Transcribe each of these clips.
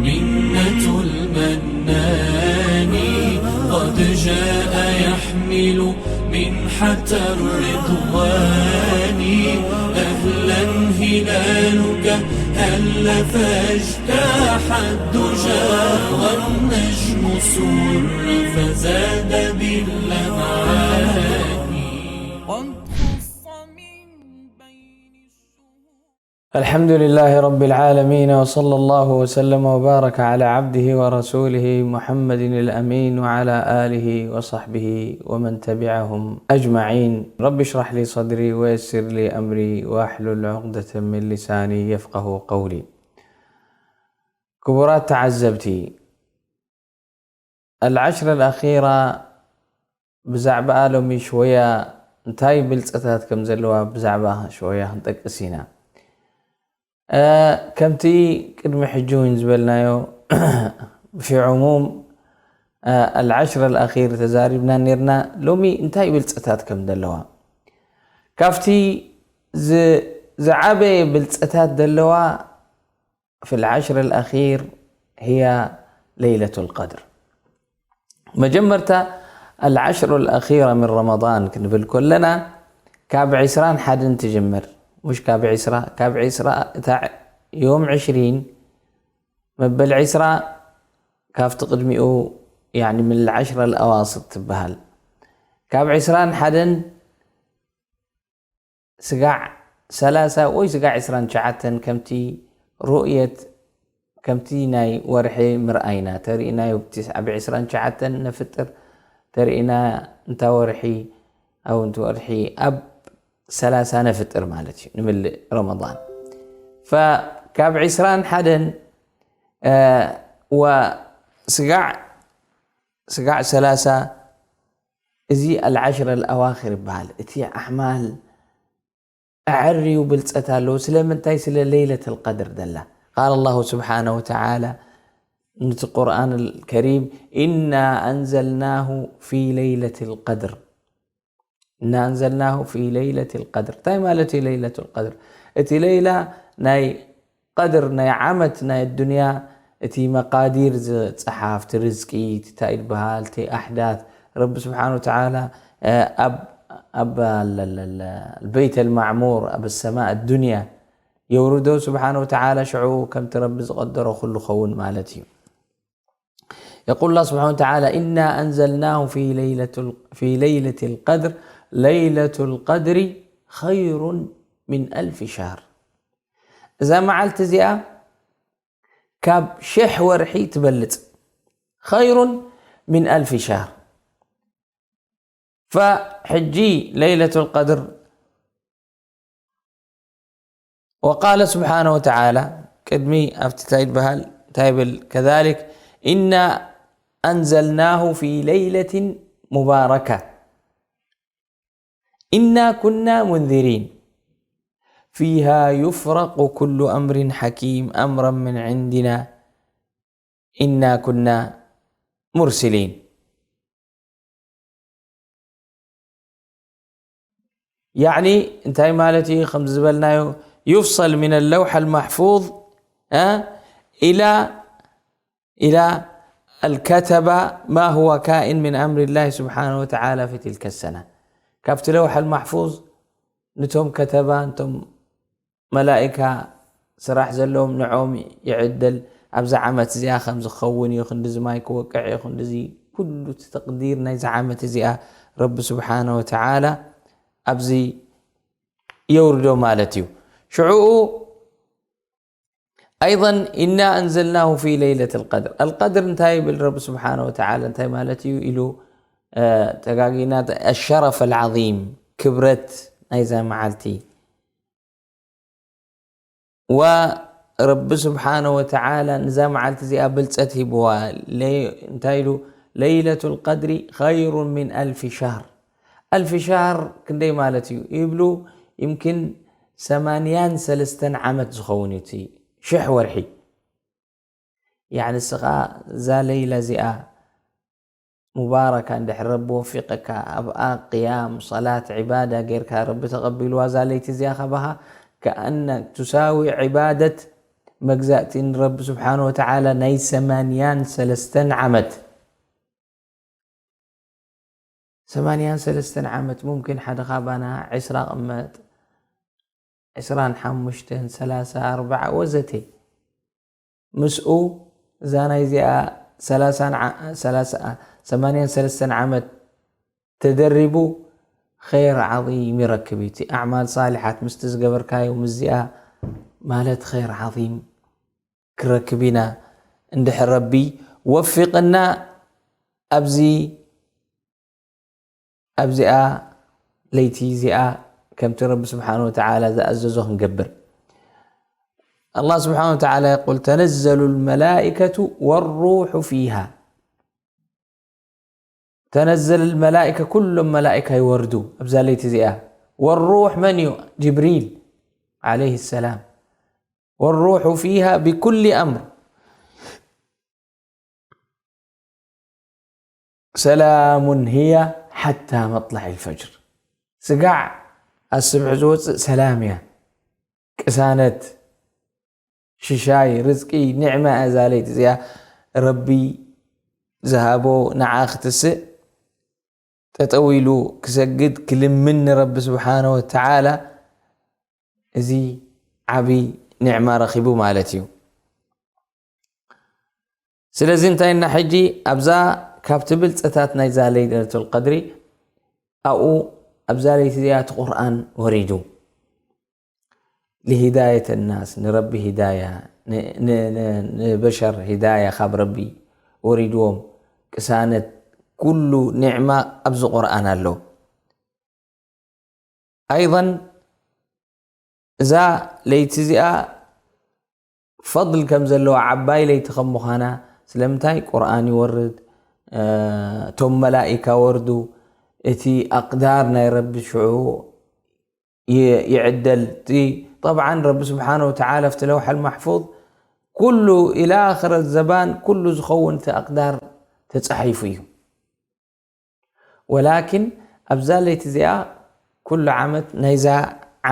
منة المنان قد جاء يحمل منحة الرضوان. أهلا هلالك هل فاجتاح الدجى والنجم سر فزاد باللمعان. قد خص من بين الشهور. الحمد لله رب العالمين، وصلى الله وسلم وبارك على عبده ورسوله محمد الأمين وعلى آله وصحبه ومن تبعهم أجمعين. رب اشرح لي صدري ويسر لي أمري واحلل عقدة من لساني يفقه قولي. ክቡራት ተዓዘብቲ፣ العشر الأخيرة ብዛዕባኣ ሎሚ ሽወያ እንታይ ብልጸታት ከም ዘለዋ ብዛዕባ ሽወያ ክንጠቅስ ኢና። እ፣ ከምቲ ቅድሚ ሕጂ እውን ዝበልናዮ፣ في عموم، እ፣ العشر الأخير ተዛሪብና ነርና። ሎሚ እንታይ ብልጸታት ከም ዘለዋ፣ ካብቲ ዝ-፣ ዝዓበየ ብልጸታት ዘለዋ في العشر الأخير هي ليلة القدر። መጀመርታ العشر الأخيرة من رمضان ክንብል ከለና ካብ ዕስራን ሓደን ትጅምር። مش ካብ ዕስራ፣ ካብ ዕስራ እታ يوم عشرين መበል ዕስራ ካብቲ ቅድሚኡ، يعني من العشر الأواسط ትበሃል። ካብ ዕስራን ሓደን ስጋዕ ሰላሳ ወይ ስጋዕ ዕስራን ትሽዓተን ከምቲ ሩእየት፣ ከምቲ ናይ ወርሒ ምርኣይና ተርእናዮ፣ ብቲ-፣ ኣብ ዕስራን ትሽዓተን ነፍጥር ተርእና፣ እንታ ወርሒ፣ ኣው እንት ወርሒ ኣብ ሰላሳ ነፍጥር ማለት እዩ፣ ንምልእ ረመዳን። ፈ-፣ ካብ ዕስራን ሓደን፣ እ፣ ወ-፣ ስጋዕ፣ ስጋዕ ሰላሳ፣ እዚ العشر الأواخر ይበሃል። እቲ ኣዕማል ኣዐርዩ ብልጸት ኣለዎ። ስለምንታይ? ስለ ለይለተል ቀድር ደላ። قال الله سبحانه وتعالى፣ ነቲ ቁርኣን ከሪም፣ إنا أنزلناه في ليلة القدر. إنا أنزلناه في ليلة القدر። እንታይ ማለት እዩ ለይለቱል ቀድር? እቲ ለይላ ናይ ቀድር ናይ ዓመት ናይ ኣዱንያ፣ እቲ መቃዲር፣ ዝጸሓፍ፣ እቲ ርዝቂ፣ እቲ እንታይ ይበሃል፣ እቲ ኣሕዳት፣ ረቢ ስብሓን ወተዓላ፣ እ፣ ኣብ፣ ኣብ፣ ለ-፣ ለ-፣ ለ-፣ በይተል ማዕሙር ኣብ ሰማእ ኣዱንያ የውርዶ ስብሓን ወተዓላ። ሽዑ ከምቲ ረቢ ዝቐደሮ ኩሉ ኸውን ማለት እዩ። يقول الله سبحانه وتعالى: إنا أنزلناه في ليلة ال-، في ليلة القدر، ليلة القدر خير من ألف شهر. እዛ መዓልቲ እዚኣ ካብ ሽሕ ወርሒ ትበልጽ። خير من ألف شهر. فሕጂ ለይለቱል ቀድር وقال سبحانه وتعالى، ቅድሚ ኣብቲ እንታይ ይበሃል፣ እንታይ ይብል፣ كذلك إنا أنزلناه في ليلة مباركة إنا كنا منذرين فيها يفرق كل أمر حكيم أمرا من عندنا إنا كنا مرسلين. ያዕኒ እንታይ ማለት እዩ? ከም ዝበልናዮ፣ يفصل من اللوح المحفوظ، እ፣ إلى، إلى الكتب ما هو كائن من أمر الله سبحانه وتعالى في تلك السنة። ካብቲ ለውሐል ማሕፉዝ ንቶም ከተባ፣ ንቶም መላኢካ ስራሕ ዘለዎም ንዖም ይዕደል። ኣብዛ ዓመት እዚኣ ከም ዝኸውን እዩ፣ ክንዲዚ ማይ ክወቅዕ እዩ፣ ክንዲዚ፣ ኩሉ እቲ ተቅዲር ናይዛ ዓመት እዚኣ ረቢ ስብሓነ ወተዓላ ኣብዚ የውርዶ ማለት እዩ። ሽዑኡ ኣይضን ኢና ኣንዘልናሁ ፊ ለይለት ልቀድር። ኣልቀድር እንታይ ይብል ረቢ ስብሓነ ወተዓላ፣ እንታይ ማለት እዩ ኢሉ፣ እ፣ ተጋጊና፣ ኣሸረፍ ኣልዓዚም፣ ክብረት ናይዛ መዓልቲ። ወረቢ ስብሓነ ወተዓላ ንዛ መዓልቲ እዚኣ ብልጸት ሂብዋ። ለይ-፣ እንታይ ኢሉ? ለይለቱ ልቀድሪ ኸይሩ ምን ኣልፊ ሸህር። ኣልፊ ሸህር ክንደይ ማለት እዩ? ይብሉ፣ ይምክን ሰማንያን ሰለስተን ዓመት ዝኸውን እዩ እቲ ሽሕ ወርሒ። ያዕኒ እስኻ እዛ ለይላ እዚኣ ሙባረካ እንድሕር ረቢ ወፊቀካ፣ ኣብኣ ቅያም፣ ሰላት፣ ዒባዳ ጌርካ ረቢ ተቐቢልዋ እዛ ለይቲ እዚኣ ካባኻ፣ ከኣነ ትሳዊ ዒባደት መግዛእቲ ንረቢ ስብሓን ወተዓላ ናይ ሰማንያን ሰለስተን ዓመት ሰማንያን ሰለስተን ዓመት ሙምኪን ሓደ ካባና ዕስራ ቅመጥ ዕስራን ሓሙሽተን ሰላሳ ኣርባዓ ወዘተ ምስኡ እዛ ናይ እዚኣ ሰላሳን ዓ- ሰላሳ- ሰማንያን ሰለስተን ዓመት ተደሪቡ ኸይር ዓظም ይረክብ እዩ። እቲ ኣዕማል ሳሊሓት ምስቲ ዝገበርካዮ ምስዚኣ ማለት ኸይር ዓظም ክረክብ ኢና። እንድሕር ረቢ ወፊቕና ኣብዚ ኣብዚኣ ለይቲ እዚኣ ከምቲ ረቢ ስብሓን ወተዓላ ዝኣዘዞ ክንገብር። ኣላህ ስብሓን ወተዓላ የቁል ተነዘሉ ልመላኢከቱ ወሩሑ ፊሃ ተነዘል መላእከ ኩሎም መላእካ ይወርዱ ኣብዛ ለይቲ እዚኣ። ወሩሕ መን እዩ? ጅብሪል ዓለይሂ ሰላም። ወሩሑ ፊሃ ቢኩሊ ኣምር ሰላሙን ህያ ሓታ መጥላዕ ልፈጅር። ስጋዕ ኣስብሒ ዝወፅእ ሰላም እያ። ቅሳነት ሽሻይ ርዝቂ ኒዕማ እያ እዛ ለይቲ እዚኣ። ረቢ ዝሃቦ ንዓ ክትስእ ጠጠው ኢሉ ክሰግድ ክልምን ንረቢ ስብሓነ ወተዓላ እዚ ዓቢ ኒዕማ ረኺቡ ማለት እዩ። ስለዚ እንታይ እና ሕጂ ኣብዛ ካብቲ ብልፀታት ናይዛ ለይለቱል ቀድሪ ኣብኡ ኣብዛ ለይቲ እዚኣ እቲ ቁርኣን ወሪዱ። لهداية الناس ንረቢ ሂዳያ ንበሸር ሂዳያ ካብ ረቢ ወሪድዎም ቅሳነት ኩሉ ኒዕማ ኣብዚ ቁርኣን ኣሎ። ኣይضን እዛ ለይቲ እዚኣ ፈضል ከም ዘለዋ ዓባይ ለይቲ ከም ምዃና ስለምንታይ ቁርኣን ይወርድ እቶም መላኢካ ወርዱ እቲ ኣቅዳር ናይ ረቢ ሽዑ ይዕደል። ጠብዓን ረቢ ስብሓነ ወተዓላ ኣብቲ ለውሓል ማሕፉዝ ኩሉ ኢላ ኣኽረት ዘባን ኩሉ ዝኸውን እቲ ኣቅዳር ተፃሒፉ እዩ። ወላኪን ኣብዛ ለይቲ እዚኣ ኩሉ ዓመት ናይዛ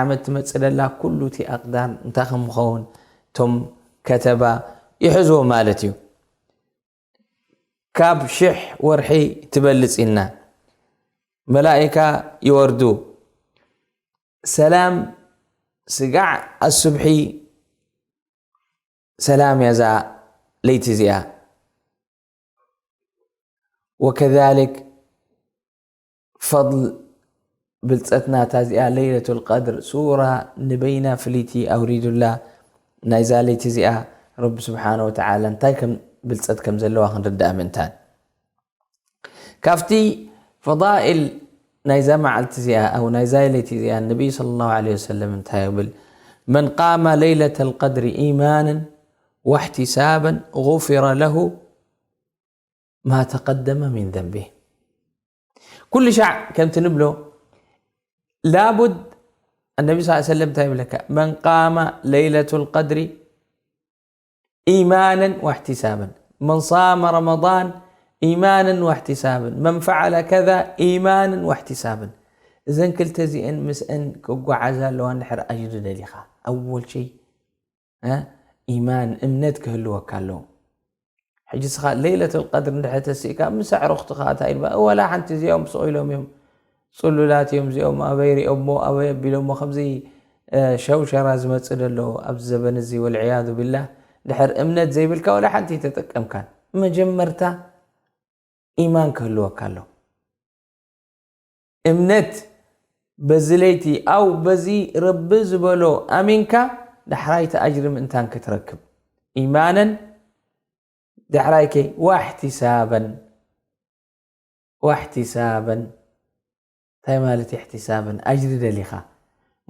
ዓመት ትመፅእ ደላ ኩሉ እቲ ኣቅዳር እንታይ ከም ምኸውን እቶም ከተባ ይሕዝዎ ማለት እዩ። ካብ ሽሕ ወርሒ ትበልፅ ኢልና መላኢካ ይወርዱ። ሰላም ስጋዕ ኣሱብሒ ሰላም እያ እዛ ለይቲ እዚኣ። ወከዛሊክ ፈضል ብልፀት ናታ እዚኣ ለይለቱል ቀድር ሱራ ንበይና ፍልይቲ ኣውሪዱላ። ናይዛ ለይቲ እዚኣ ረቢ ስብሓነ ወተዓላ እንታይ ከም ብልፀት ከም ዘለዋ ክንርዳእ ምእንታን ካብቲ ፈዳኢል ናይዛ መዓልቲ እዚኣ ኣው ናይዛ ለይቲ እዚኣ ነቢይ صلى الله عليه وسلم እንታይ ይብል? من قام ليلة القدر إيمانا واحتسابا غفر له ما تقدم من ذنبه. ኩሉ ሻዕ ከምቲ ንብሎ ላቡድ النبي صلى الله عليه وسلم እንታይ ይብለካ? من قام ليلة القدر إيمانا واحتسابا من صام رمضان إيمانا واحتسابا من فعل كذا إيمانا واحتسابا እዘን ክልተ እዚአን ምስአን ክጓዓዛ ኣለዋ እንድሕር ኣጅሪ ደሊኻ ኣወል ሸይ ኢማን እምነት ክህልወካ ኣለዎ። ሕጂ ስኻ ለይለቱል ቀድር እንድሕር ተሲእካ ምስ ኣዕሩኽትኻ እንታይ ኢልባ ወላ ሓንቲ እዚኦም ስቕ ኢሎም እዮም ጽሉላት እዮም እዚኦም ኣበይ ሪኦሞ ኣበይ ኣቢሎሞ ከምዚ ሸውሸራ ዝመጽእ ዘሎ ኣብዚ ዘበን እዚ ወልዕያዙ ቢላህ ድሕር እምነት ዘይብልካ ወላ ሓንቲ ተጠቀምካን መጀመርታ ኢማን ክህልወካ ኣሎ እምነት በዚ ለይቲ ኣው በዚ ረቢ ዝበሎ ኣሚንካ ዳሕራይቲ ኣጅሪ ምእንታን ክትረክብ ኢማነን ዳሕራይከ ዋሕቲሳበን واحتسابا እንታይ ማለት احتسابا ኣጅሪ ደሊኻ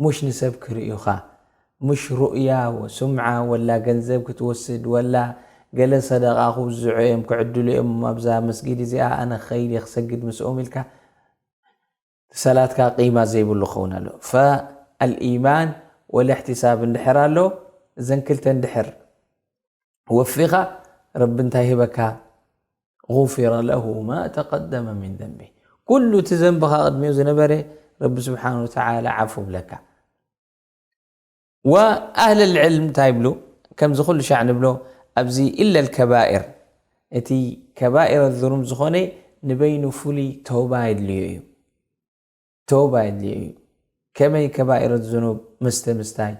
ሙሽ ንሰብ ክርእዩኻ ሙሽ ሩእያ ወሱምዓ ወላ ገንዘብ ክትወስድ ወላ ገለ ሰደቃ ክውዝዑ እዮም ክዕድሉ እዮም ኣብዛ መስጊድ እዚኣ ኣነ ክኸይድ እየ ክሰግድ ምስኦም ኢልካ ሰላትካ ቂማ ዘይብሉ ክኸውን ኣሎ فالإيمان والاحتساب እንድሕር ኣሎ እዘን ክልተ እንድሕር ወፊኻ ረቢ እንታይ ሂበካ غفر له ما تقدم من ذنبه ኩሉ እቲ ዘንብኻ ቅድሚኡ ዝነበረ ረቢ ስብሓን ወተዓላ ዓፉ ብለካ ወኣህል ልዕልም እንታይ ይብሉ ከምዚ ኩሉ ሻዕ ንብሎ ኣብዚ ኢለ ልከባኢር፣ እቲ ከባኢር ዙኑብ ዝኾነ ንበይኑ ፍሉይ ተውባ የድልዮ እዩ። ተውባ የድልዮ እዩ። ከመይ ከባኢር ዙኑብ? መስተ ምስታይ፣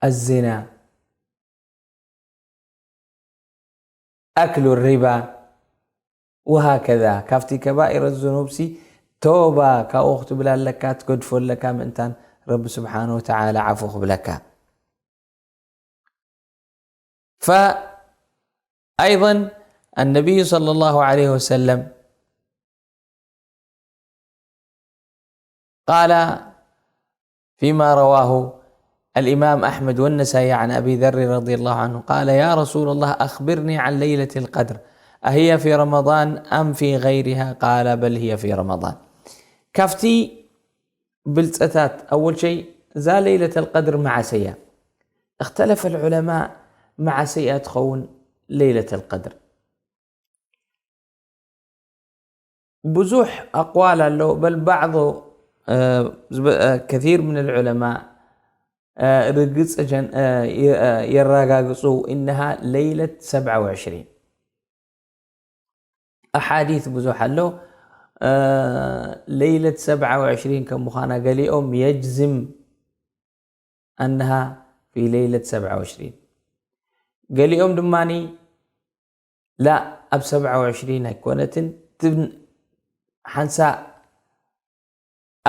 ኣዝና፣ ኣክሉ ሪባ ወሃከዛ። ካብቲ ከባኢር ዙኑብ ሲ ተውባ ካብኡ ክትብል ኣለካ፣ ትገድፎ ኣለካ ምእንታን ረቢ ስብሓን ወተዓላ ዓፉ ክብለካ። فأيضا النبي صلى الله عليه وسلم قال فيما رواه الإمام أحمد والنسائي عن أبي ذر رضي الله عنه قال: يا رسول الله، أخبرني عن ليلة القدر، أهي في رمضان أم في غيرها؟ قال: بل هي في رمضان. كفتي بلتأتات أول شيء، ذا ليلة القدر مع سيا اختلف العلماء مع سيا تخون ليلة القدر. ብዙሕ ኣቕዋል ኣሎ። በል ባዕዶ፣ እ፣ ዝበ-፣ እ፣ ከሲር ምን ልዑለማ፣ እ፣ ርግጽ ጀን-፣ እ፣ የ-፣ እ፣ የረጋግጹ፣ ኢነሃ ለይለት ሰብዓ ወዕሽሪን። ኣሓዲት ብዙሕ ኣሎ። እ፣ ለይለት ሰብዓ ወዕሽሪን ከም ምዃና ገሊኦም የጅዝም ኣነሃ ፊ ለይለት ሰብዓ ወዕሽሪን። ገሊኦም ድማኒ ላ፣ ኣብ ሰብዓ ወዕሽሪን ኣይኮነትን፣ ትብ-፣ ሓንሳእ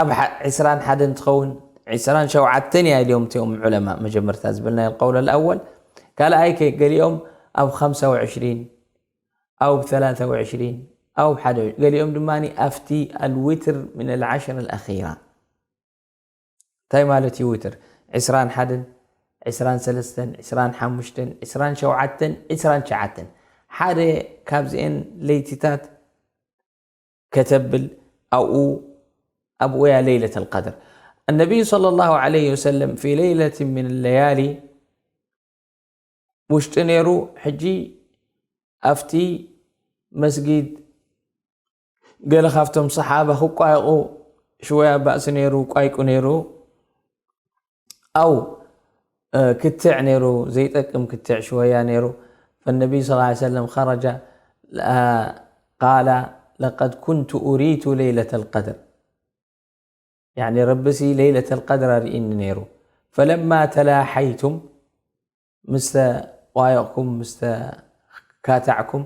ኣብ ሓ-፣ ዕስራን ሓደን ትኸውን፣ ዕስራን ሸውዓተን እያ ኢልዮም እቲኦም ዑለማ። መጀመርታ ዝበልናዮ ቀውል ኣልኣወል። ካልኣይ ከ ገሊኦም ኣብ ኸምሳ ወዕሽሪን ኣው ብ ተላተ ወዕሽሪን ኣው ብ ሓደ፣ ገሊኦም ድማ ኣብቲ ኣልዊትር ምን ኣልዓሽር ኣልኣኺራ። እንታይ ማለት እዩ ዊትር? ዕስራን ሓደን፣ ዕስራን ሰለስተን፣ ዕስራን ሓሙሽተን፣ ዕስራን ሸውዓተን፣ ዕስራን ትሽዓተን። ሓደ ካብዚኤን ለይቲታት ከተብል ኣብኡ፣ ኣብኡ እያ ለይለት ኣልቀድር። النبي صلى الله عليه وسلم في ليلة من الليالي ውሽጢ ነይሩ። ሕጂ ኣብቲ መስጊድ ገለ ካብቶም ሰሓባ ክቋየቑ ሽወያ ባእሲ ነይሩ፣ ቋይቁ ነይሩ። ኣው፣ እ፣ ክትዕ ነይሩ፣ ዘይጠቅም ክትዕ ሽወያ ነይሩ። فالنبي صلى الله عليه وسلم خرج، አ፣ قال: لقد كنت أريت ليلة القدر. ያኒ ረቢሲ ለይለተል ቀድር ኣርእይኒ ነይሩ። فلما تلاحيتم፣ ምስ ተቋየቕኩም፣ ምስ ተካታዕኩም፣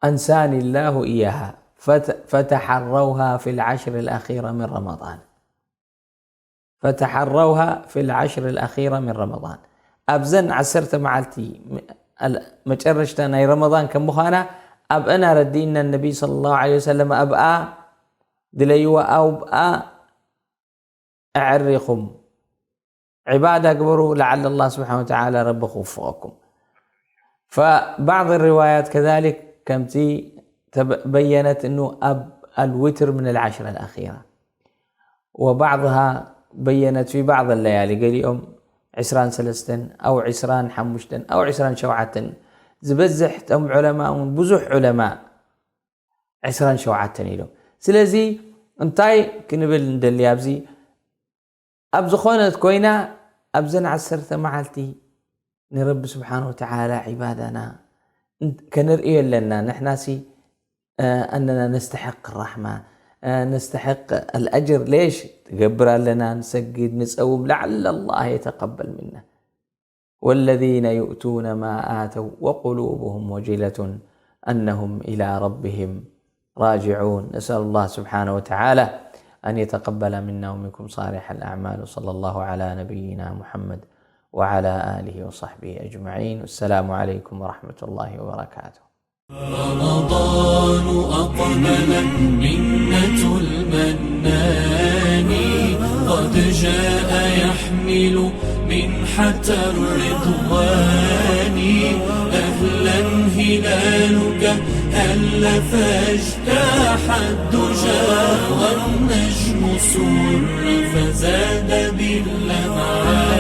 أنساني الله إياها فت-، فتحروها في العشر الأخيرة من رمضان. فتحروها في العشر الأخيرة من رمضان. ኣብዘን ዓሰርተ መዓልቲ ም-፣ ኣል-፣ መጨረሽታ ናይ ረመዳን ከም ምዃና ኣብአን ኣረዲእና ነቢ صلى الله عليه وسلم ኣብኣ ድለይዋ ኣብኣ ኣዕሪኹም ዒባዳ ግበሩ لعل الله سبحانه وتعالى ረቢ ክውፍቐኩም። فبعض الروايات كذلك ከምቲ ተበ-፣ በየነት እኑ ኣብ الوتر من العشر الأخيرة. وبعضها بينت في بعض الليالي ገሊኦም ዕስራን ሰለስተን ኣው ዕስራን ሓሙሽተን ኣው ዕስራን ሸውዓተን። ዝበዝሕ ቶም ዑለማ እውን ብዙሕ ዑለማ ዕስራን ሸውዓተን ኢሎም። ስለዚ እንታይ ክንብል እንደሊ ኣብዚ ኣብ ዝኾነት ኮይና ኣብዘን ዓሰርተ መዓልቲ ንረቢ ስብሓን ወተዓላ ዒባዳና ከነርእዮ ኣለና። ንሕናሲ፣ እ፣ ኣነና ነስተሐቅ ራሕማ፣ እ፣ ነስተሐቅ ኣልኣጅር። ሌሽ ትገብር ኣለና፣ ንሰግድ፣ ንጸውም፣ لعل الله يتقبل منا. والذين يؤتون ما آتوا وقلوبهم وجلة أنهم إلى ربهم راجعون. نسأل الله سبحانه وتعالى أن يتقبل منا ومنكم صالح الأعمال. وصلى الله على نبينا محمد وعلى آله وصحبه أجمعين. والسلام عليكم ورحمة الله وبركاته. رمضان أقبل، منة المنان قد جاء يحمل منحة الرضوان. أهلا هلالك هل فاجتاح الدجى، والنجم سر فزاد باللمعان.